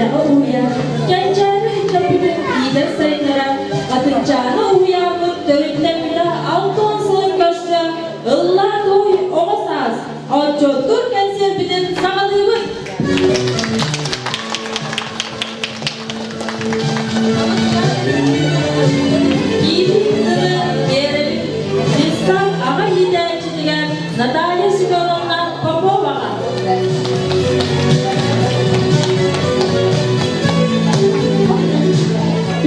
кэрэҕэ уһуйар, кэнчээри ыччаппытын иитэр сайыннарар Хатыҥчааны уһуйааммыт төрүттэммитэ 60 сылын көрсө Ыллаа туой оҕо саас отчуоттуур кэнсиэрбитин саҕалыыбыт! Киирии тылы биэрэбит Дьыссаат аҕа иитээччитигэр Наталья Семеновна Поповаҕа.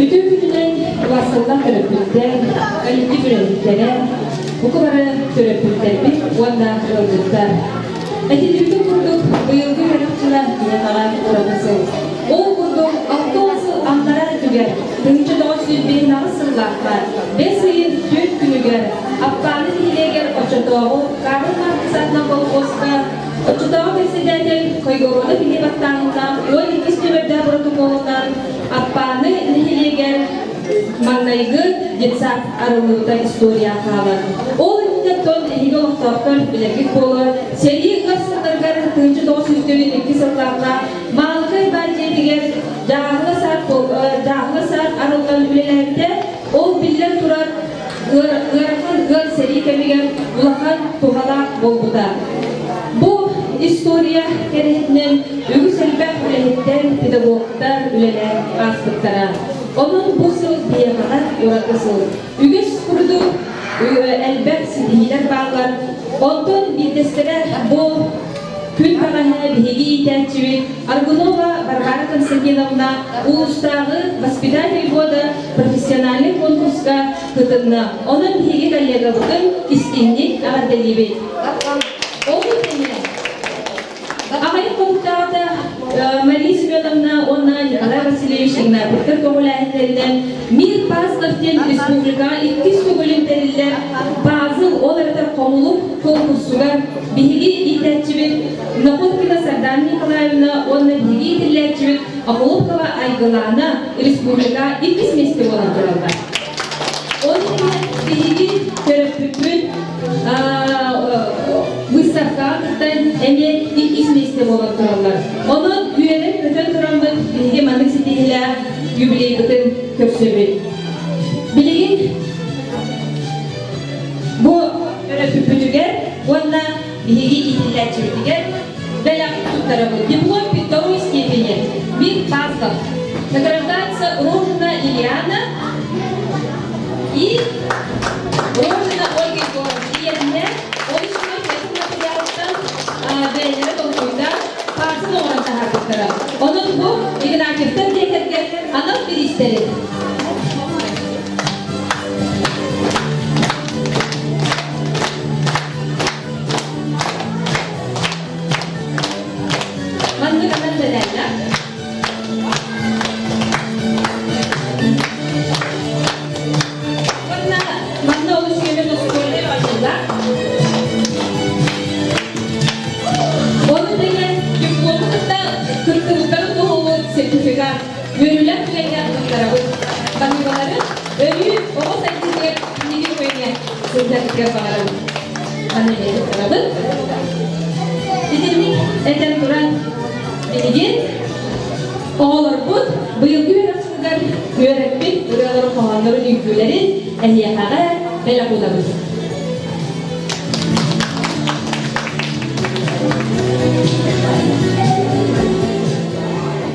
Үтүө күнүнэн улассаллар төрөппүттэр, коллектив үлэһиттэрэ, бука бары төрөппүттэрбит уонна ыалдьыттар. Этиллибитин курдук, быйылгы үөрэх дьыла биһиэхэҕэ ураты сыл. Ол курдук, 60 сыл аннараа өттүгэр, 1958 сыллаахха, бэс ыйын түөрт күнүгэр Аппааны нэһилиэгэр оччотооҕу Карл Маркс аатынан колхуоска оччотооҕу председатель Койгородов илии баттааһыннаах 12 нүөмэрдээх боротокуолунан Аппааны нэһилиэгэр маҥнайгы детсад арыллыбыта история хаалар. Ол инниттэн эһиги олохтоохтор билэргит буолуо, сэрии ыар сылларыгар 1942 сыллаахха Маалыкай баар дьиэтигэр дьааһыла саад дьааһыла саад арыллан үлэлээбитэ. Ол биллэн турар ыарахан ыар сэрии кэмигэр улахан туһалаах буолбута. Бу история кэрэһитинэн үгүс элбэх үлэһиттэр, педагогтар үлэлээн ааспыттара. Онон бу сыл биһиэхэҕэ ураты сыл. Үгүс курдук элбэх ситиһиилэр бааллар. Онтон биирдэстэрэ бу күн бэҕэһээ биһиги иитээччибит Аргунова Варвара Константиновна улуустааҕы воспитатель года профессиональный конкурска кытынна. Онон биһиги коллегабытын истиҥник эҕэрдэлиибит. Ол кэннэ Аҕыйах хонуктааҕыта Мария Семеновна уонна Николай Васильевич Игнатьевтар көҕүлээһиннэринэн Мир пазлов диэн республикаҕа иккис төгүлүн тэриллэр пазл, ол эбэтэр хомулук конкурсугар биһиги иитээччибит Находкина Сардана Николаевна уонна биһиги иитиллээччибит Охлопкова Айгылаана республика иккис миэстэ буолан тураллар. Ол иһин биһиги төрөппүппүт выставкаҕа кыттан эмиэ иккис миэстэ буолан тураллар. Онон үөрэн-көтөн тураммыт биһиги маннык ситиһиилээх юбилейбытын көрсөбүт. Билигин бу төрөппүппүтүгэр уонна биһиги иитиллээччибитигэр бэлэх туттарабыт. Диплом второй степени Мир Павлов. Награждается Рожина Лилиана и Рожина Ольга Егоровна. Ийэтинэ ол үчүгэй бэйэтин материалыттан бэйэлэрэ толкуйдаан паарсын оҥорон таһаарбыттара. Онон бу Игнатьевтар дьиэ кэргэн анал бириистэри Маннык анал бэлээннээх. Уонна манна олус үөрэн остуоллар оонньуулар. Ону тэҥэ диплому кытта кыттыбыттарын туһуллубут сертификат үөрүүлээх түгэҥҥэ туттарабыт. Баһыыбалары өрүү оҕо сайдыытыгар инники күөҥҥэ сылдьаргытыгар баҕарабыт. Манна эмиэ туттарабыт. Итинник этэн туран, билигин оҕолорбут быйылгы үөрэх сылыгар үөрэппит ырыаларын, хоһооннорун, үҥкүүлэрин эһиэхэҕэ бэлэх уунабыт.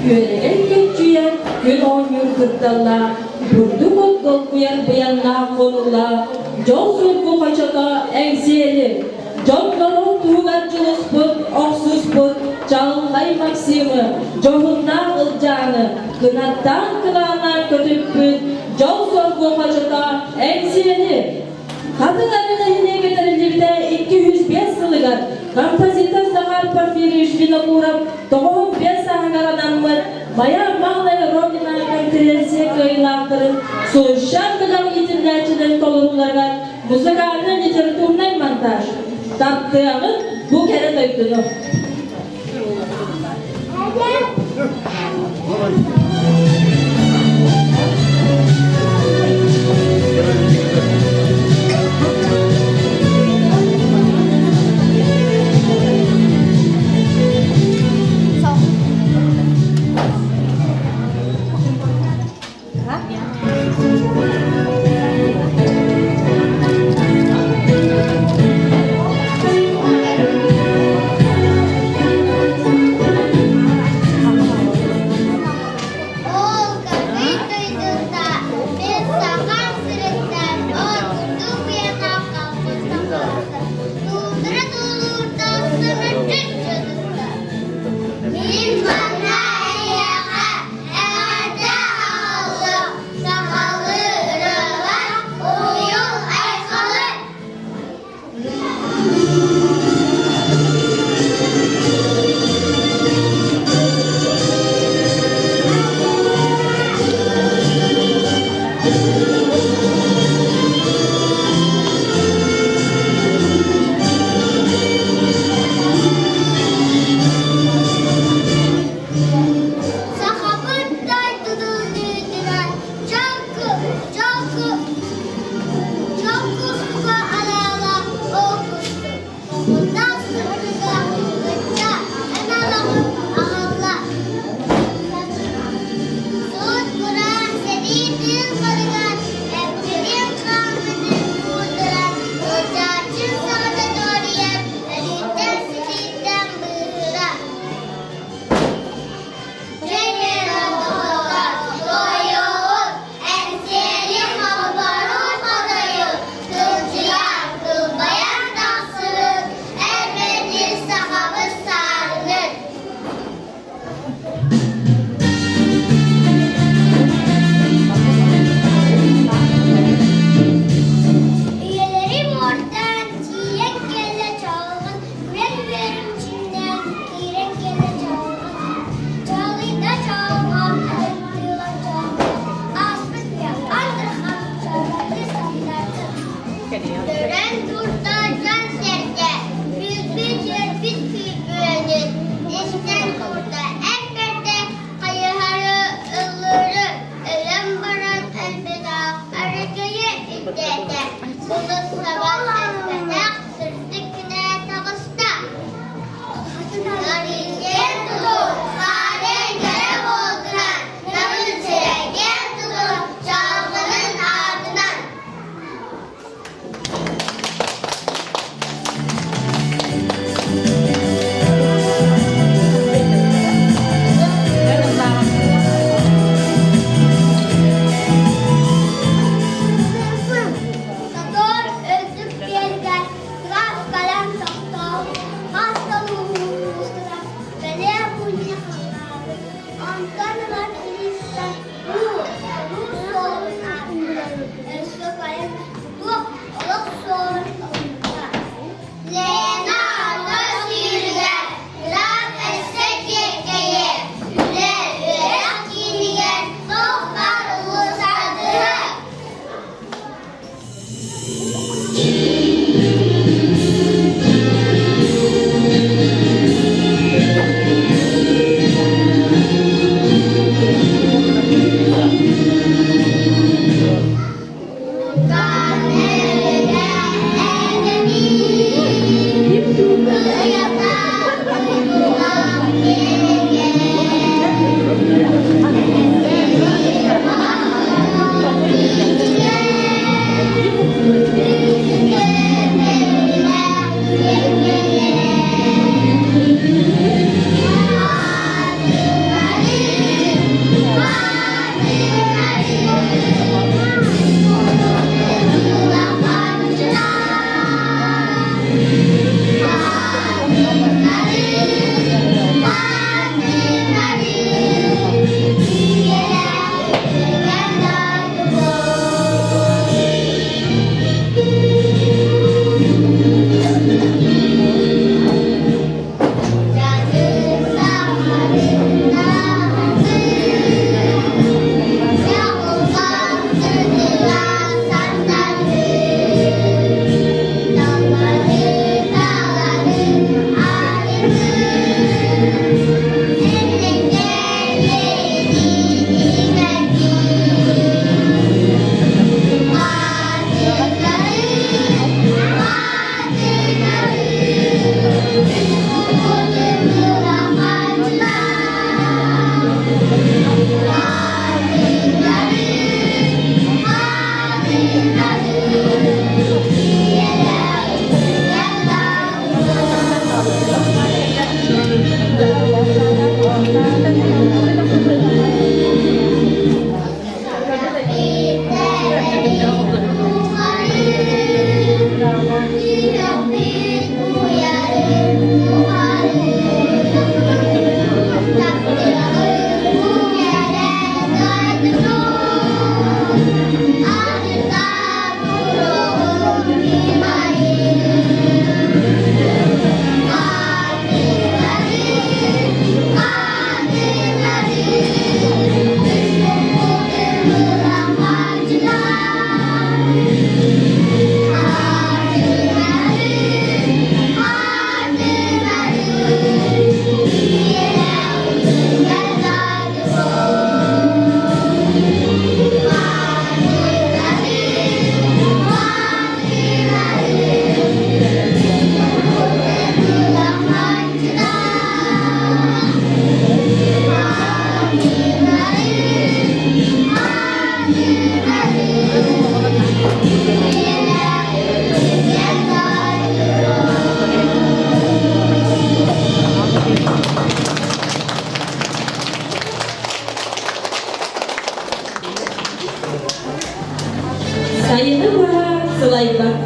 Күөрэгэй көччүйэр, күн оонньуур кырдаллаах, бурдук от долгуйар быйаҥнаах хонуулаах, дьол-соргу хочото Эҥсиэли, дьон-норуот туһугар дьулуспут, охсуспут Чаҕылхай Максимы, дьоһуннаах Ылдьааны, кынаттаан кылааннаан көтүппүт дьол-соргу хочото Эҥсиэли, Хатыҥ Арыы нэһилиэгэ тэриллибитэ 205 сылыгар композитор Захар Порфирьевич Винокуров 95 сааһыгар анаммыт «Моя малая Родина» конференция кыайыылаахтарын Сулусчаан бөлөх иитиллээччилэрин толорууларыгар музыкальнай-литературнай монтаж «Таптыаҕын бу кэрэ дойдуну».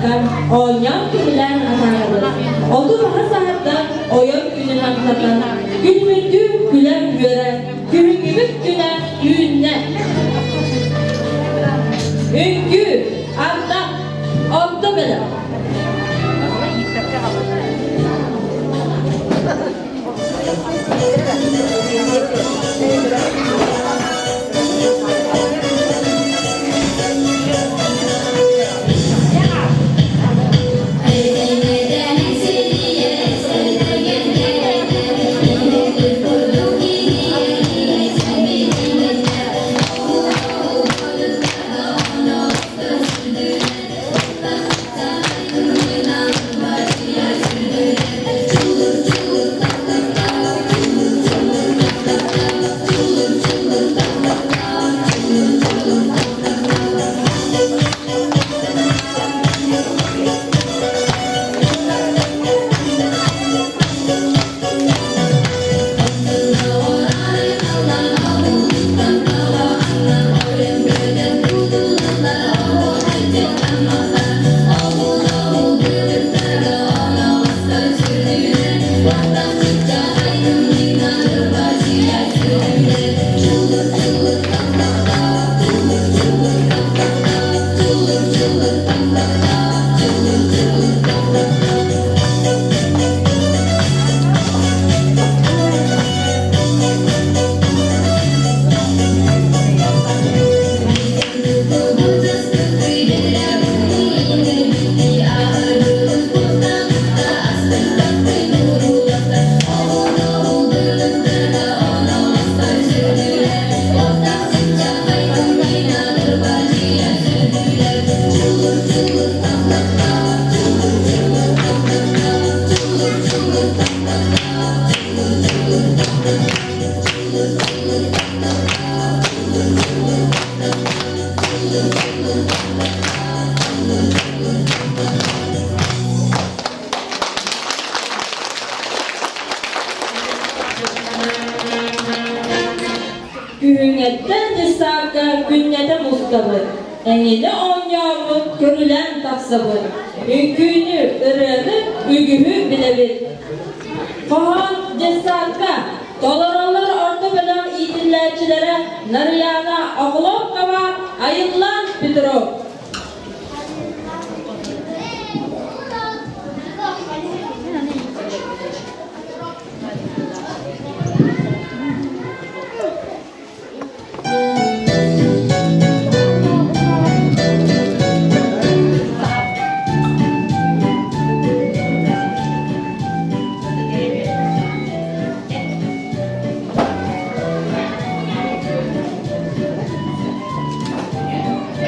хаалсыбакка, оонньоон-көрүлээн атаарабыт. Оту-маһы саһардан, ойон күнүн амсатан, күлмүттүү күлэн-үөрэн, күһүҥҥүбүт күнэ үүннэ. Үҥкүү, ардах, орто бөлөх. Күһүҥҥэттэн дьыссаакка күннэтэ мустабыт, эҥинэ оонньооммут, көрүлээн тахсабыт, үҥкүүнү, ырыаны, үгүһү билэбит. Хоһоон дьыссаакка толороллор орто бөлөх иитиллээччилэрэ Нарыйаана Охлопкова, Айыллаан Петров.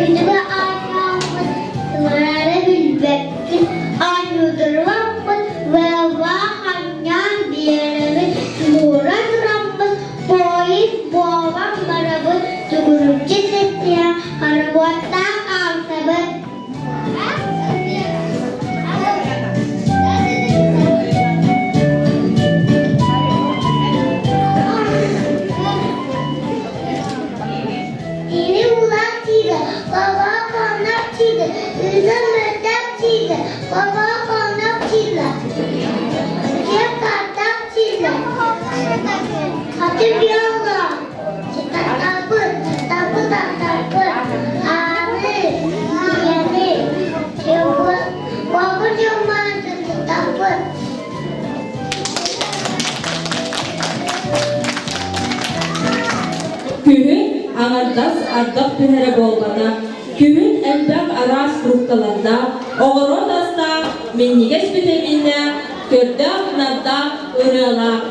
Күнүгэ аатааммыт, туорары билбэппин, оонньуутурбаппын, быалбаах анньаан биэрэбин, тулуура тураммын, поезд буолан барабын, тугуруччу сыттыйан, хоробуоттаах хаамсабын. Или улах тиийдэ, баба хоннох тиийдэ, ыытан мөлтөх тиийдэ, баба хоннох тиийдэ, киэп тааттах тиийдэ, хаты биола, таттапы, таттапы, таттапы, ааны, ийэни, бабы дьомман таттапы. Күһүн аҥардас ардах түһэрэ буолбатах, күһүн элбэх араас фрукталардаах, оҕуруот астаах, минньигэс битэмииннээх, көрдөөх-нардаах, ырыалаах.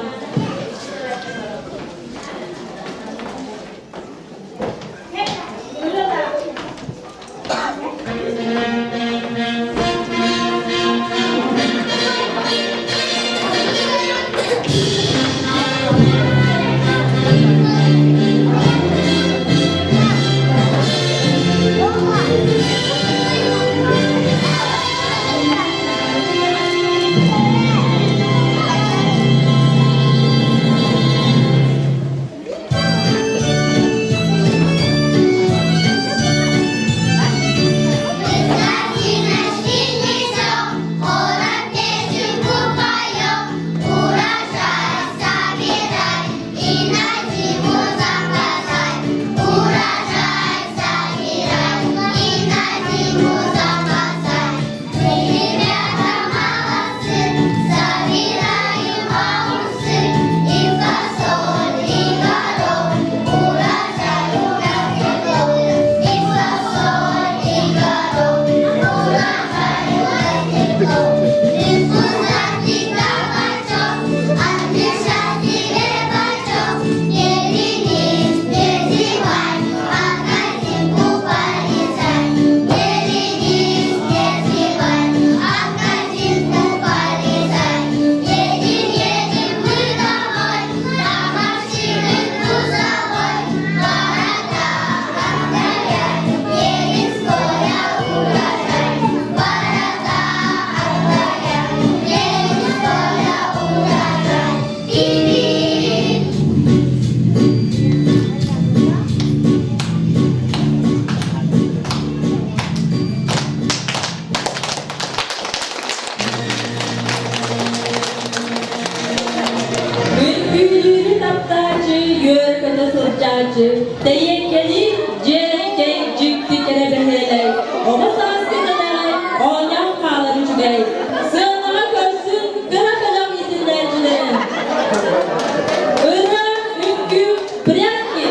уһуйааччы, тэйиэккэлиир дьиэрэҥкэй дьикти кэрэ бэһиэлэй, оҕо саас кэнэнэҕэй оонньоон хаалар үчүгэй, сыанаҕа көрсүн кыра бөлөх иитиллээччилэрин. Ырыа, үҥкүү, прятки!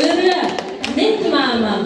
Ырыа, мин маамам.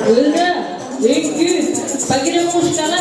Ырыа, үҥкүү, погремушкаҕа.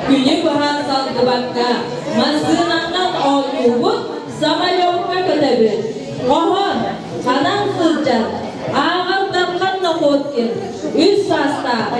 Күнү быһа салгыбакка массыынанан оонньуубут, самолекка көтөбүт. Хоһоон, ханан сылдьан, ааҕар Дархан Находкин, үс саастаах.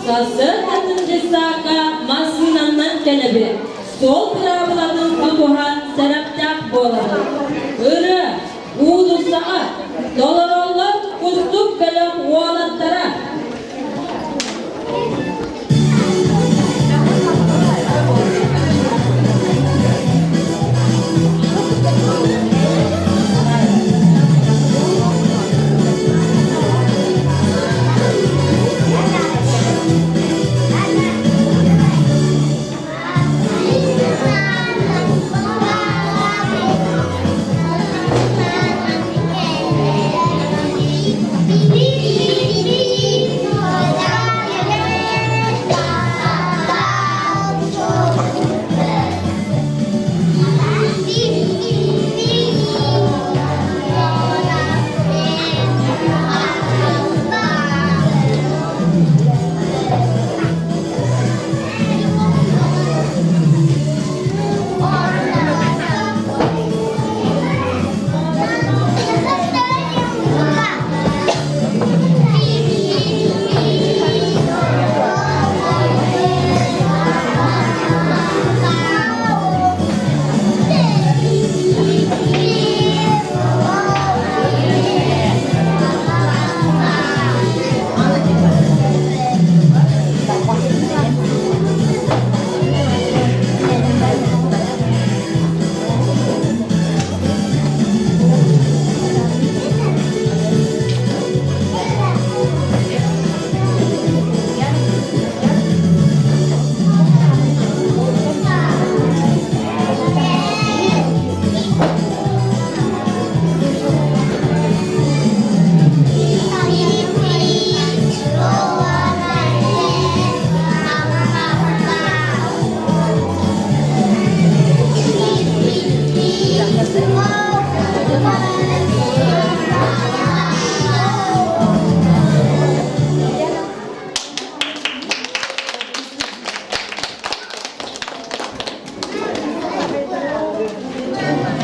Сарсын атын дьыссаакка массыынаннан кэлэбит, суол быраабылатын тутуһан сэрэхтээх буолабыт. Ырыа, уулуссаҕа толороллор кустук бөлөх уолаттара.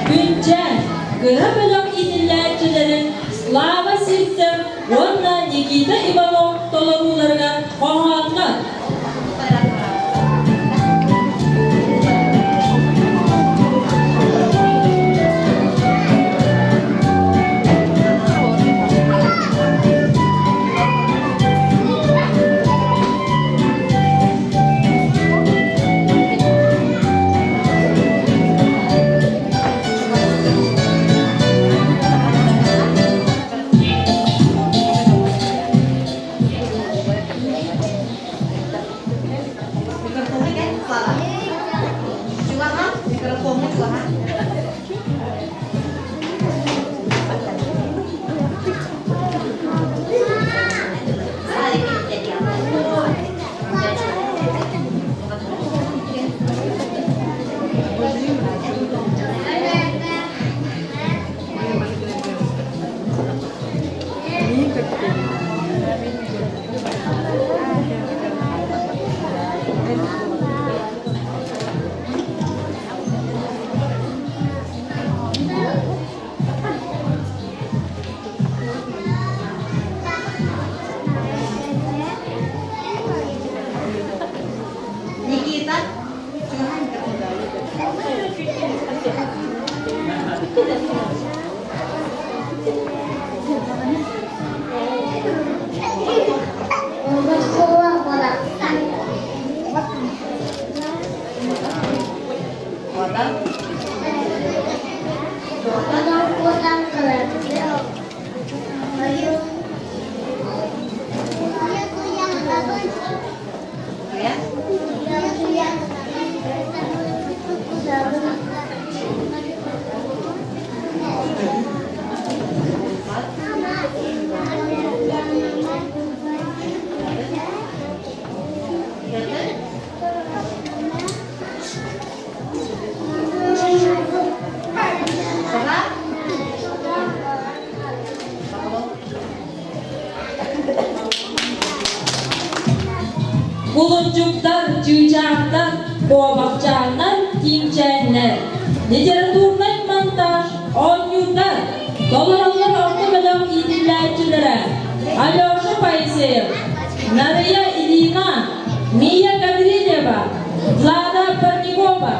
Күнчээн, кыра бөлөх иитиллээччилэрин Слава Сивцев уонна Никита Иванов толорууларыгар хоһооннор. Кулунчуктар, чыычаахтар, куобахчааннар, тииҥчээннэр, литературнай монтаж, оонньуурдар, толороллор орто бөлөх иитиллээччилэрэ Алеша Поисеев, Нарыйа Ильина, Мия Гаврильева, Влада Парникова.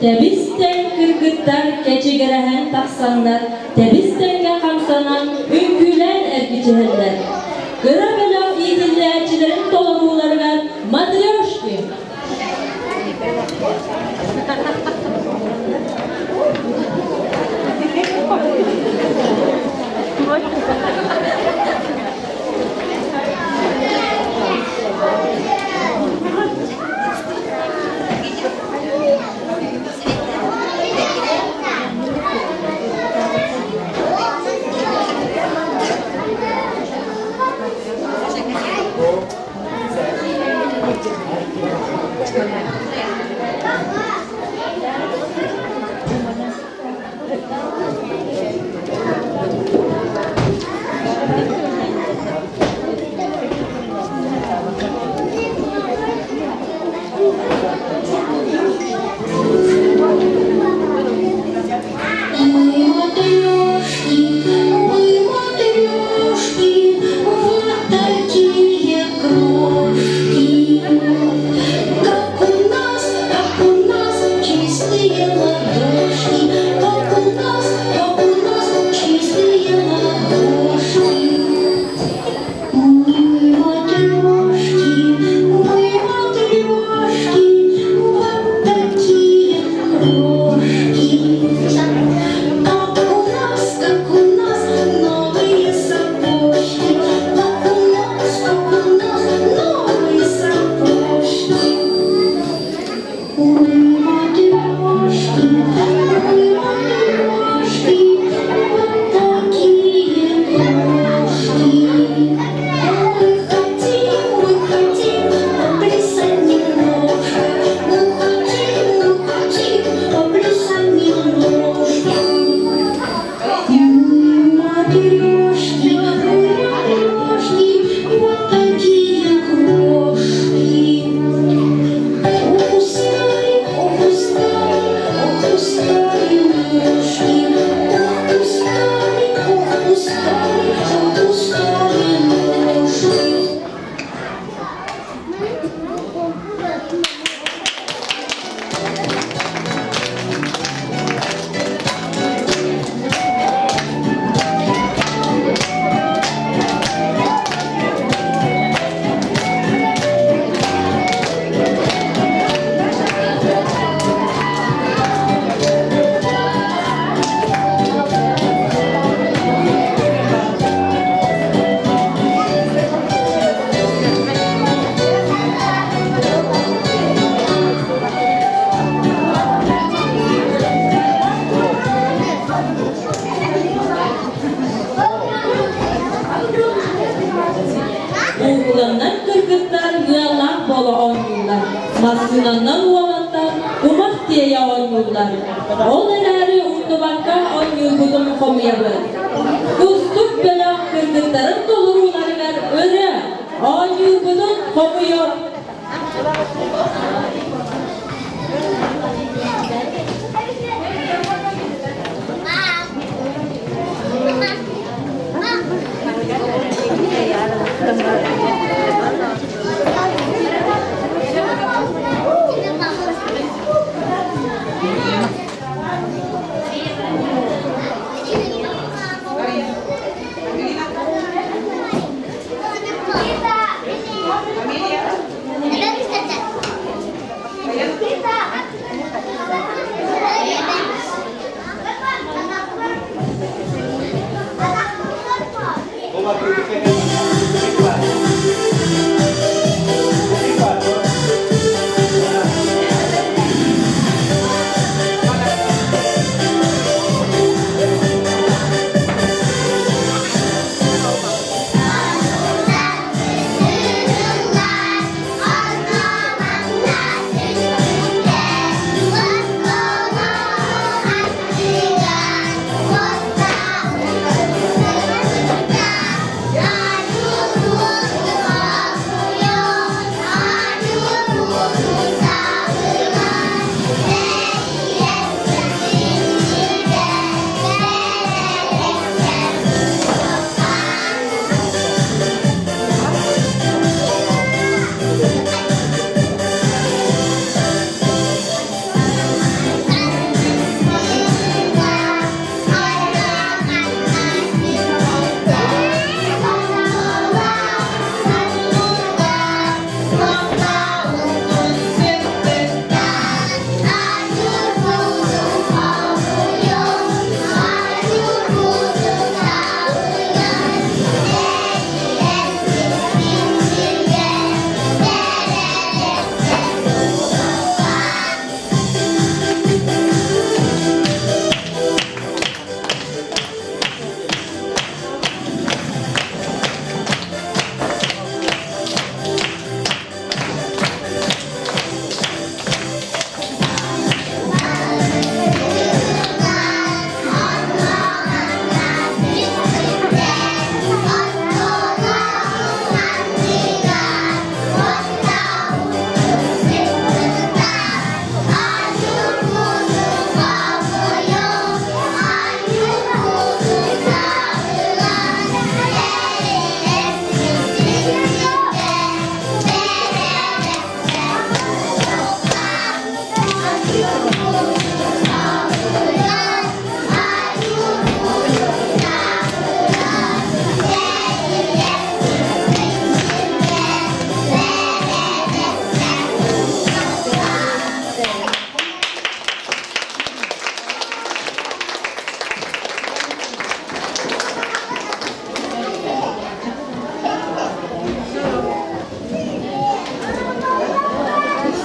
Тэбис-тэҥ кыргыттар кэчигирэһэн тахсаннар, тэбис-тэҥҥэ хамсанан, үҥкүүлээн эргичиһэллэр. Кыра бөлөх иитиллээччилэрин толорууларыгар матрешки. Куукуланнан кыргыттар ыаллаах буола оонньууллар, массыынаннан уолаттар кумах тиэйэ оонньууллар. Ол эрээри умнубакка оонньуурбутун хомуйабыт. Кустук бөлөх кыргыттарын толорууларыгар ырыа, оонньуурбутун хомуйуох.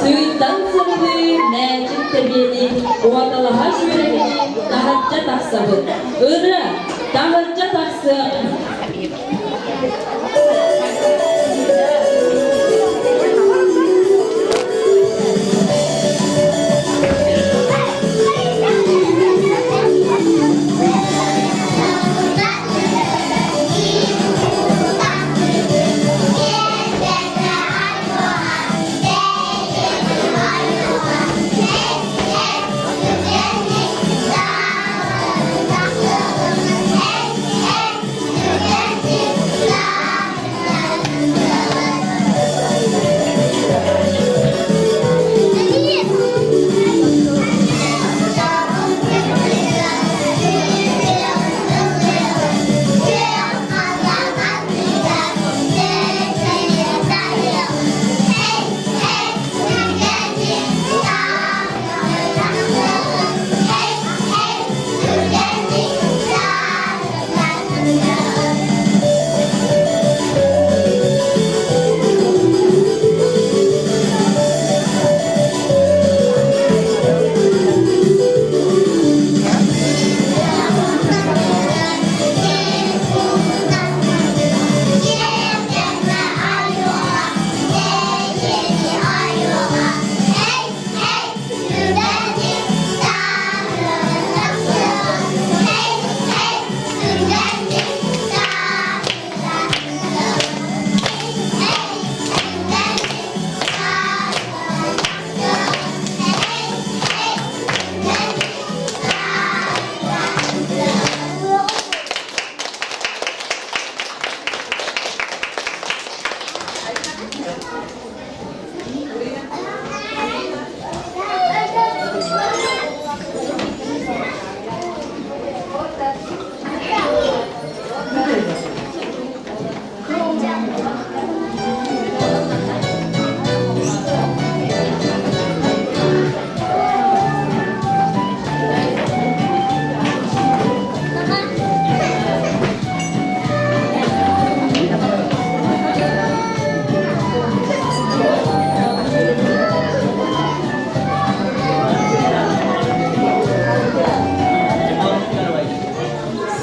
Сыыйтан сырылыы мээчик тэбиэни уоталаһа сүүрэни таһырдьа тахсабыт. Ырыа, таһырдьа тахсыах.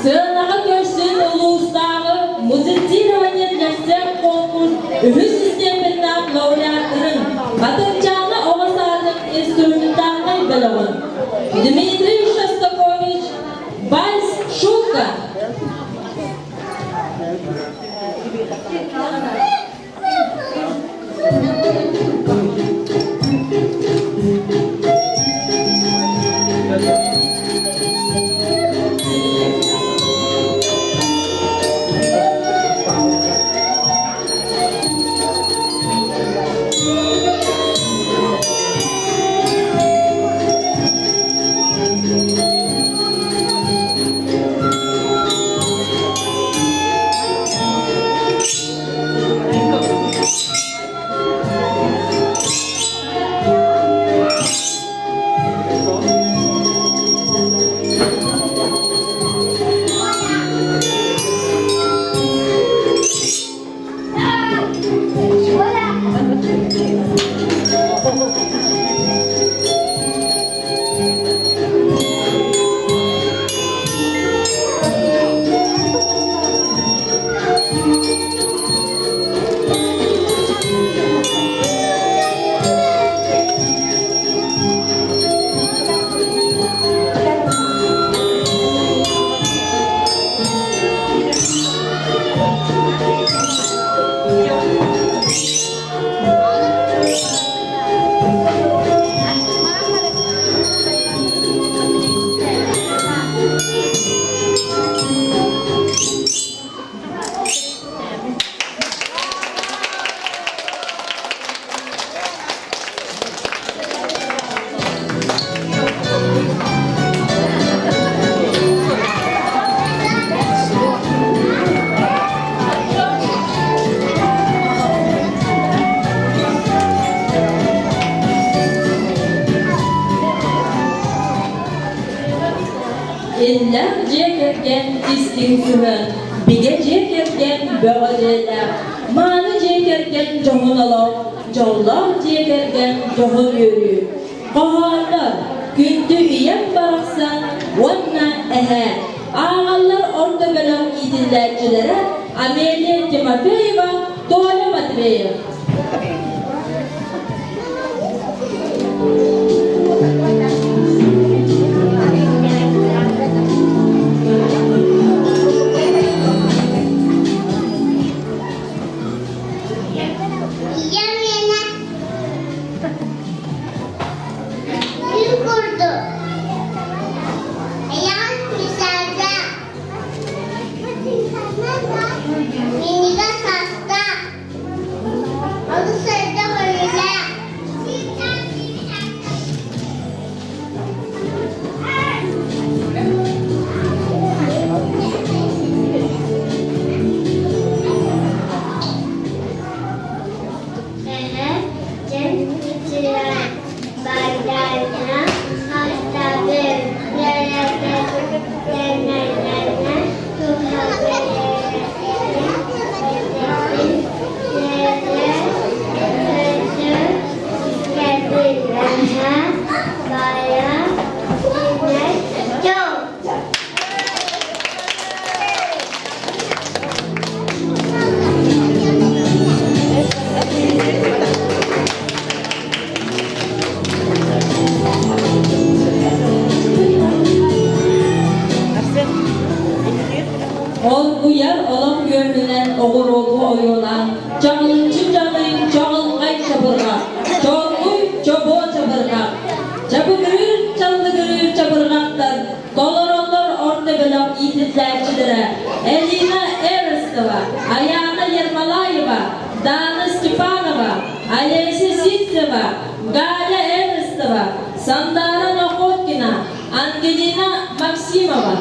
Сыанаҕа көрсүн улуустааҕы музицирование для всех конкурс үһүс степеннээх лауреаттарын Батырчаана оҕо саадын инструментальнай бөлөҕүн Дмитрий Шостакович «Вальс шутка» Иллээх дьиэ кэргэн истиҥ сыһыан, бигэ дьиэ кэргэн бөҕө дьиэлээх, мааны дьиэ кэргэн дьоһун олох, дьоллоох дьиэ кэргэн дьоһун үөрүү. Хоһооннор, күндү ийэм барахсан уонна эһээ ааҕаллар орто бөлөх иитиллээччилэрэ Амелия Тимофеева, Толя Матвеев. Ийэм миэнэ күн курдук эйэҕэс мичээрдээх минньигэс астаах олус элбэх өлүүлээх Эһэ дьэн кичирэ Баайдарынан хастабын үөрэппиттэринэн Оргуйар олох үөрүнэн оҕуруоту ойуулаан, чаҕылыччы чаҕый чаҕылхай чабырҕа, чоргуй чобуо чабырҕа, чабыгырыыр чаллыгырыыр чабырҕахтар толороллор орто бөлөх иитиллээччилэрэ Элина Эверстова, Айаана Ермолаева, Даана Степанова, Олеся Сивцева, Галя Эрнестова, Сандара Находкина, Ангелина Максимова.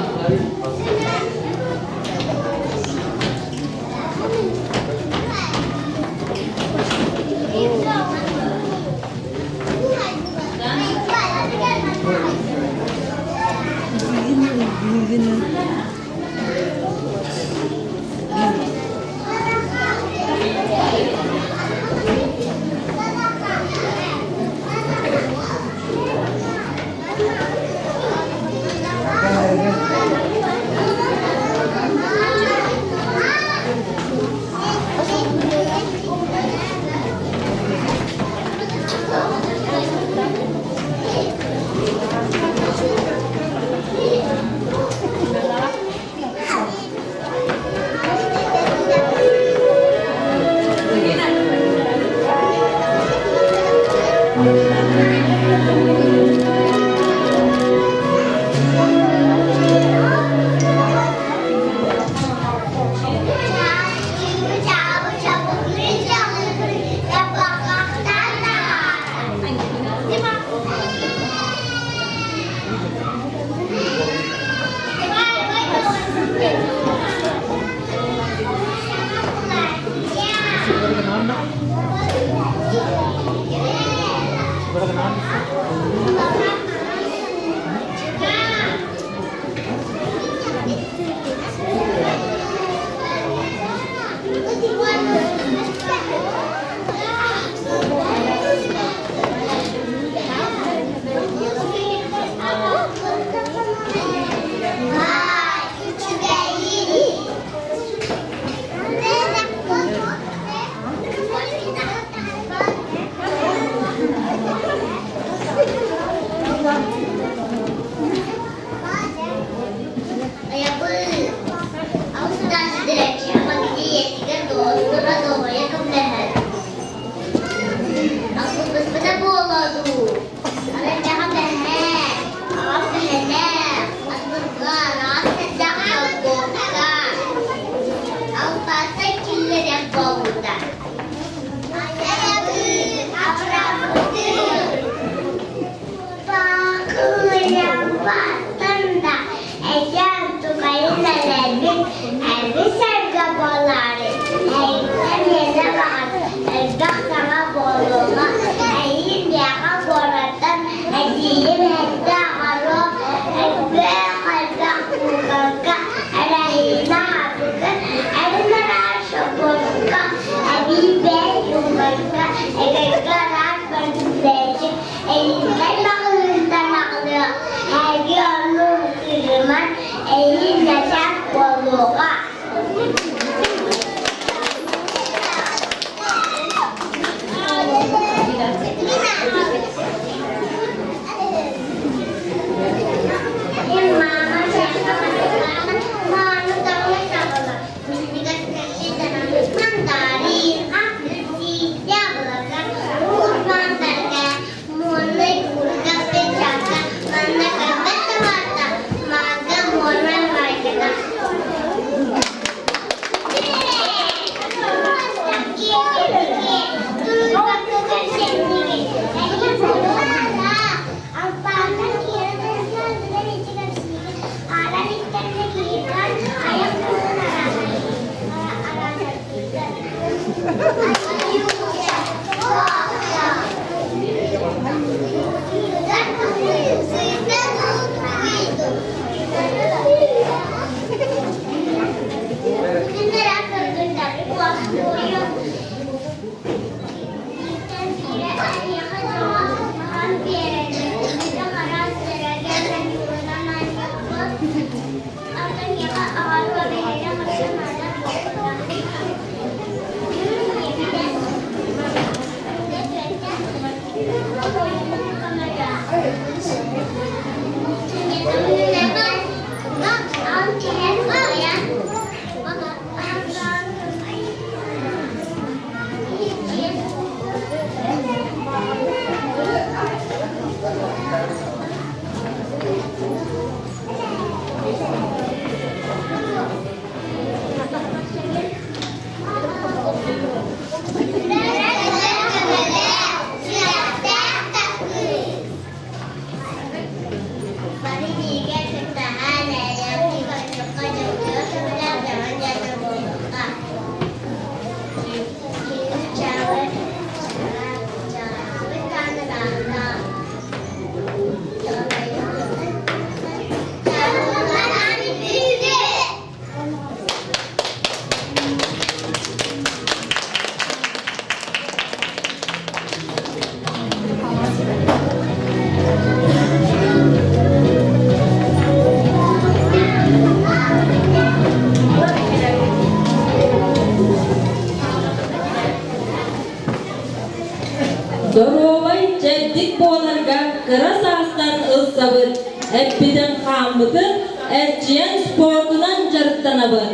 Доруобай, чэбдик буоларга кыра саастан ылсабыт, эппитин-хааммытын эрчийэн спордунан дьарыктанабыт.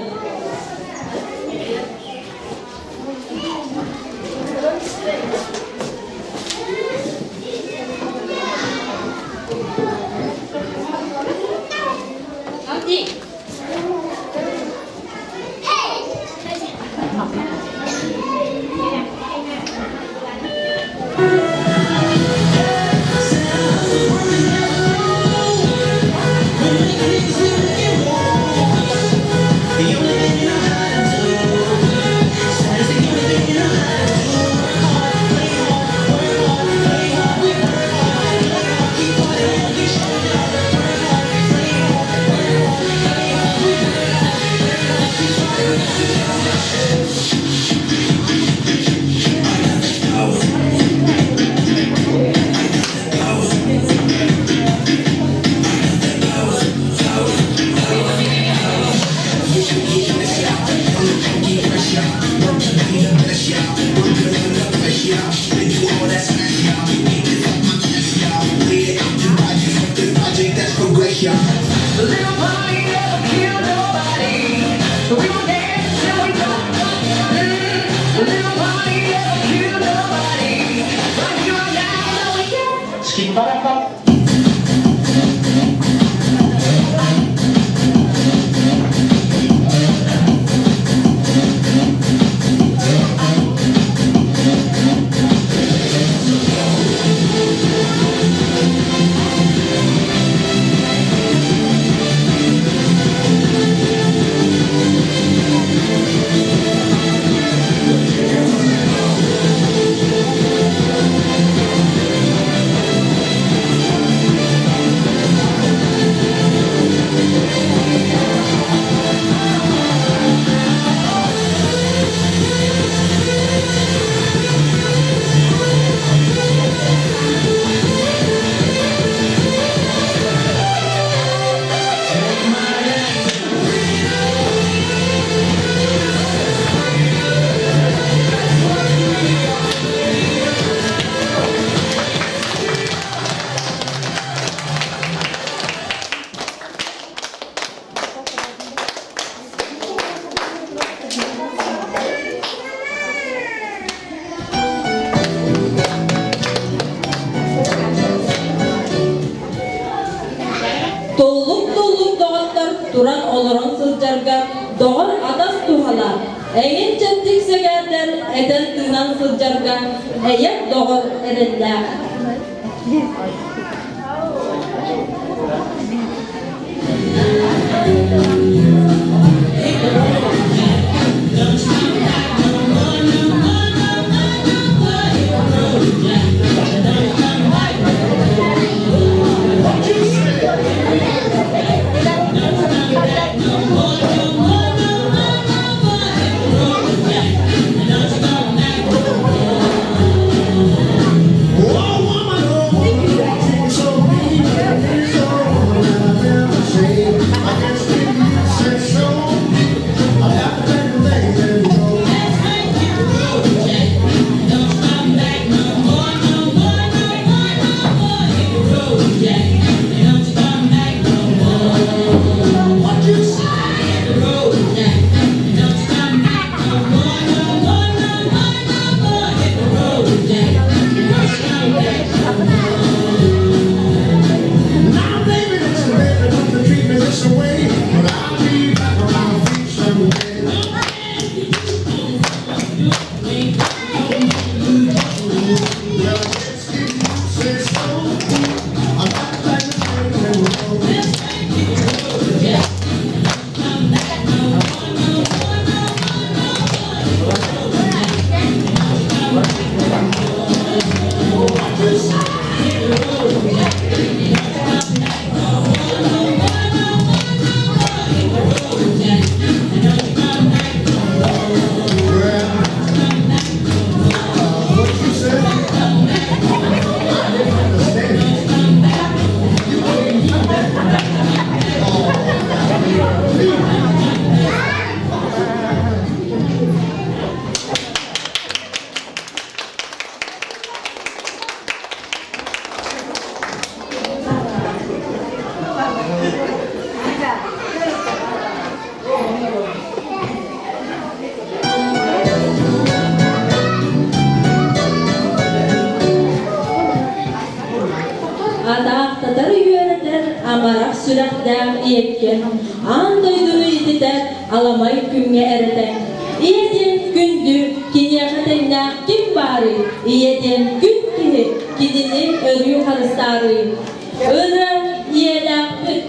Туллук-туллук доҕоттор туран олорон сылдьарга доҕор атас туһала, эҥин чэбдик сэҥээрдэр этэн тыынан сылдьарга эйэк доҕор эрэллээх. сүрэхтээх ийэккэ, аан дойдуну ититэр аламай күҥҥэ эрэтэн. Ийэ диэн күндү, киниэхэ тэҥнээх ким баарый? Ийэ диэн күн киһи, кинини өрүү харыстаарый. Ырыа ийэлээхпит.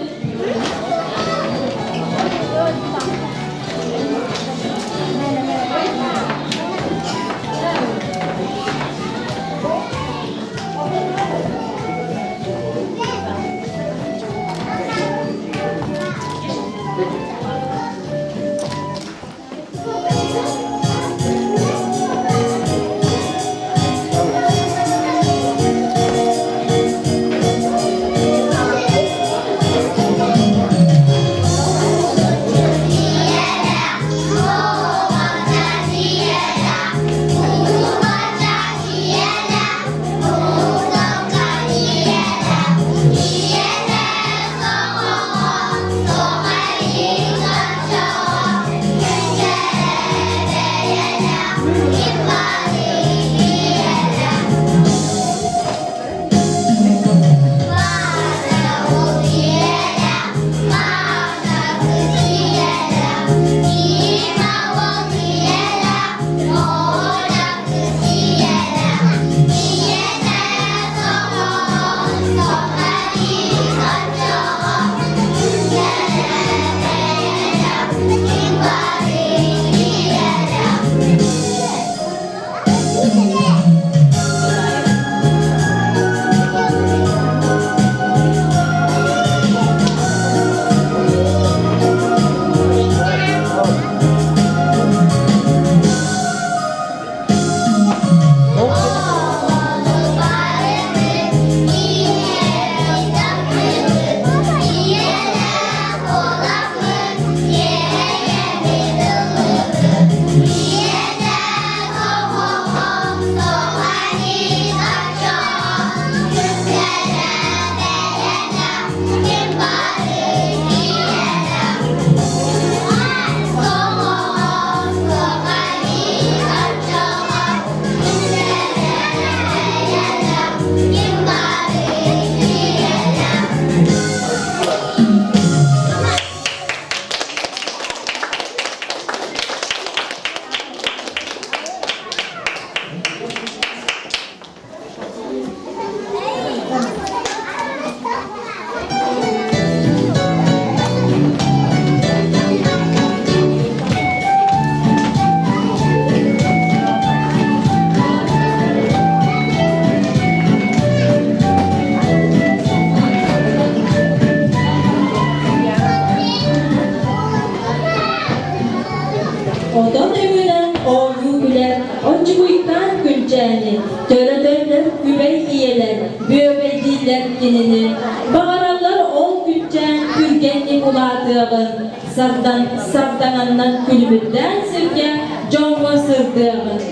Отон өҥүнэн оонньуу күлэр, оччугуйтаан күнчээни, төрөтөллөр күбэй ийэлэр, бүөбэйдииллэр кинини. Баҕараллар ол күнчээн түргэнник улаатыаҕын, сардан, сардаҥаннан күлүмүрдээн сиргэ дьоҥҥо сырдыаҕын.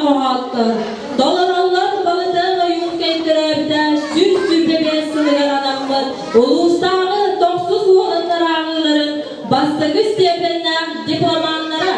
хоһооттор толороллор Балытыан Ойуунскай төрөөбүтэ 125 сылыгар анаммыт улуустааҕы тохсус уоланнар ааҕыыларын бастакы степеннээх дипломаннара.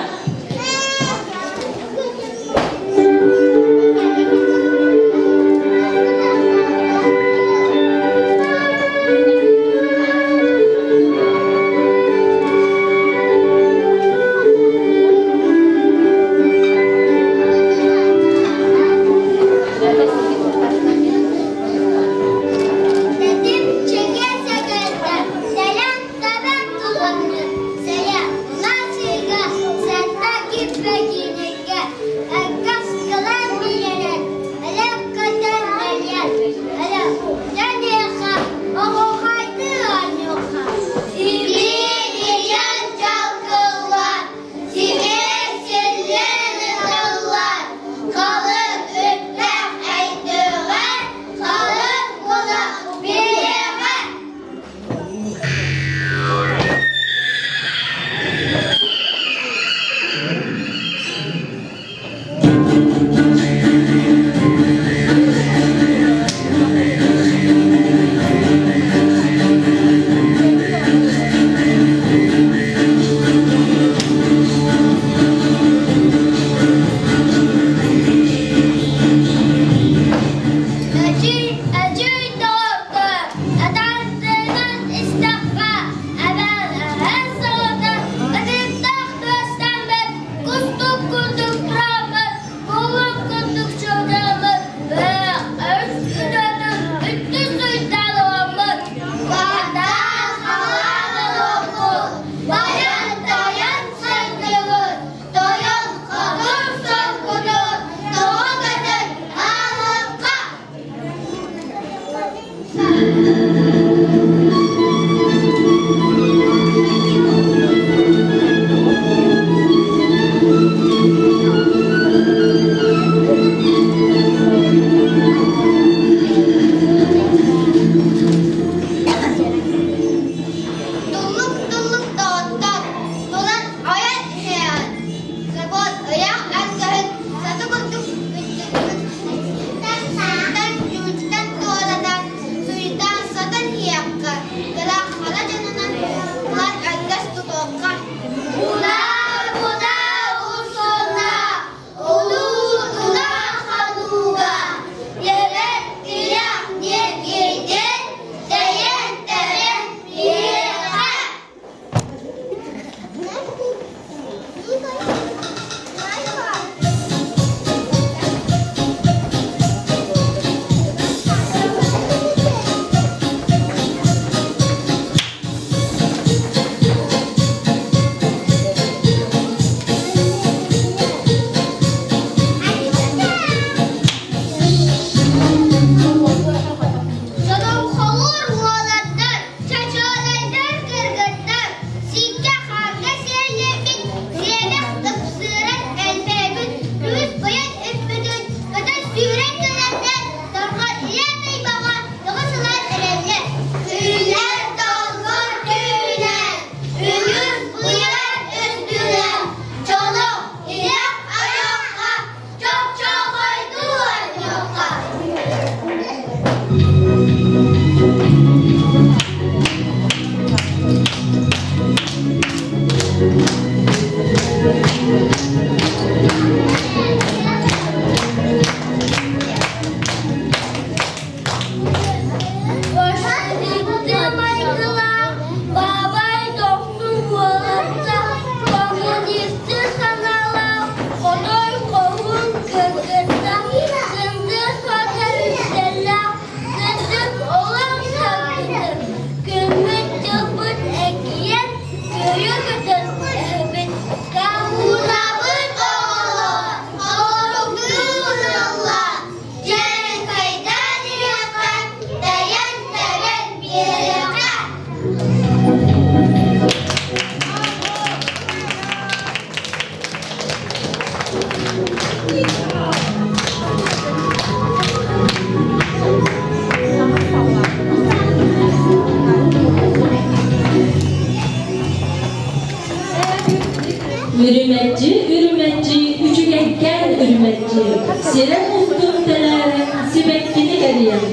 Сирэн устун тэлээрэн сибэккини кэрийэн,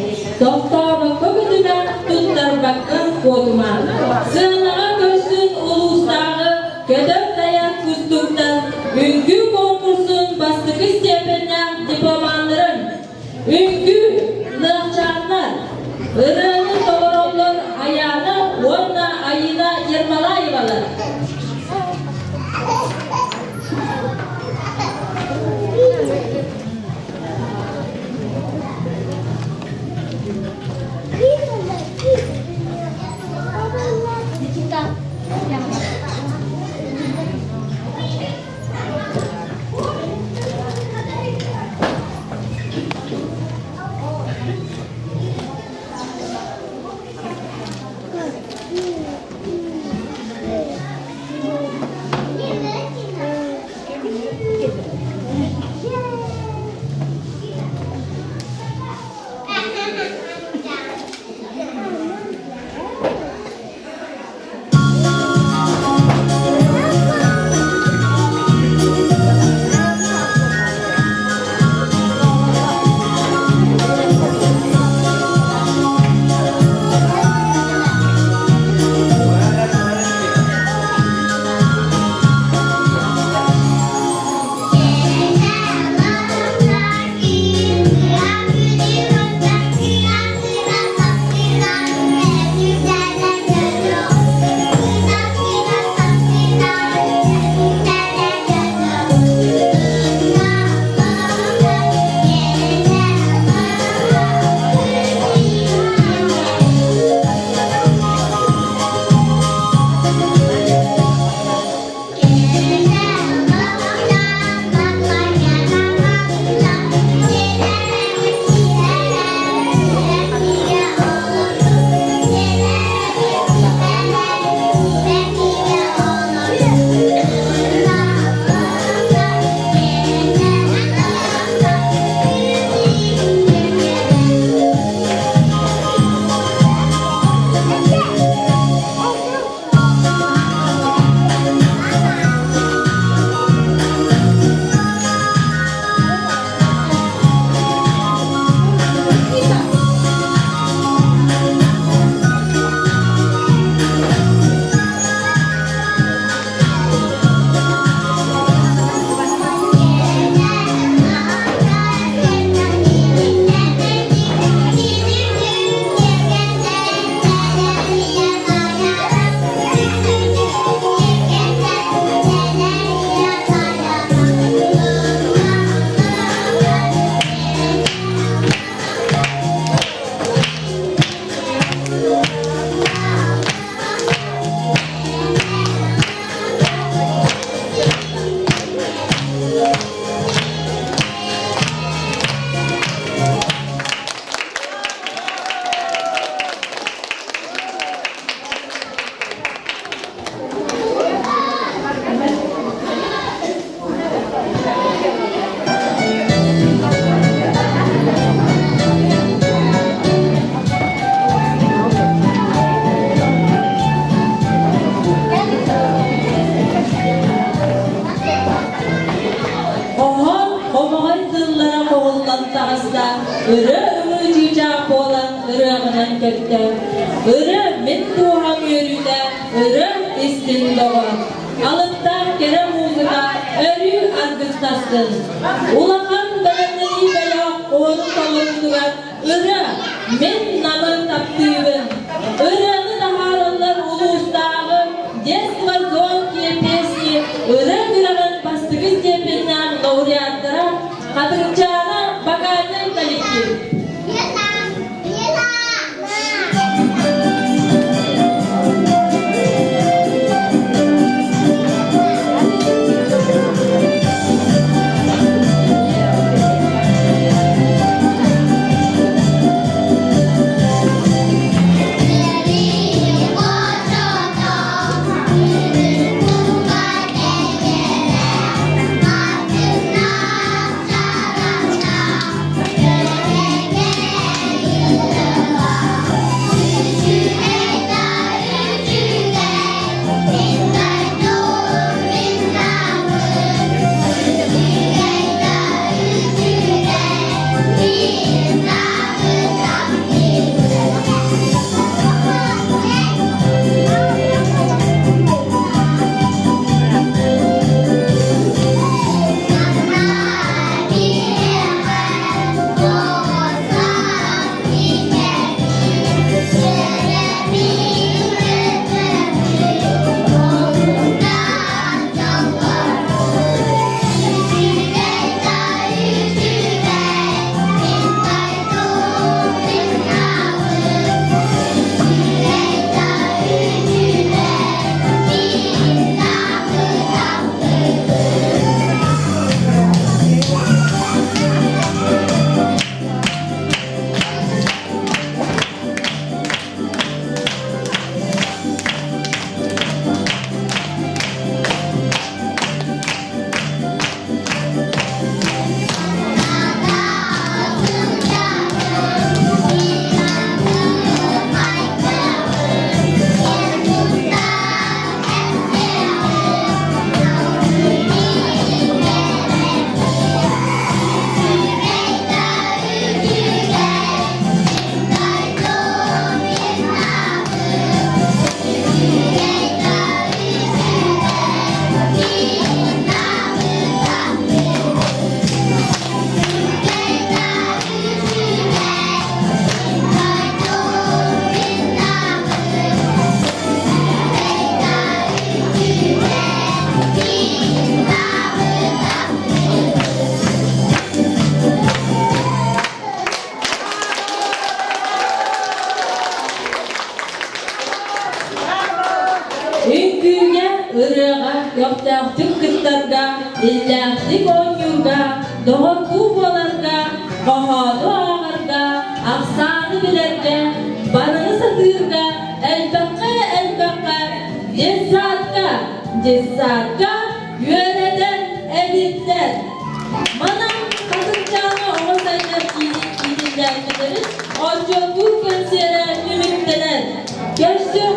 тохтообокко көтүмэ, туттарбакка куотума. Сыанаҕа көрсүн улуустааҕы көтөр тайар кустуктар үҥкүү конкурсун бастакы степеннээх дипломаннарын Үҥкүү, лыахчааннар, ырыаны толороллор Айаана уонна Айыына Ермолаевалар. Оһон хомоҕой тыллара хоһуллан таҕыста, ырыа ымыы чыычаах буолан ырыаҕынан көттө. Ырыа мин дууһам үөрүүтэ, ырыа истин доҕор. Алыптаах кэрэ музыка өрүү аргыстастын. Улахан бэлэмнэнии бөлөх уһун толоруутугар ырыа мин намын таптыыбын. Ырыаны таһаараллар улуустааҕы Детство звонкие песни ырыа күрэҕин бастакы степеннээх лауреаттара Хатырыкчаана вокальнай коллектив. иллээхтик оонньуурга, доҕордуу буоларга, хоһоону ааҕарга, ахсааны билэргэ, барыны сатыырга, элбэххэ-элбэххэ детсадка, детсадка үөрэтэр эбиттэр. Манан Хатырчаана оҕо сайдар киинин иитиллээччилэрин отчуоттуур кэнсиэрэ түмүктэнэр. Көрсүөххэ!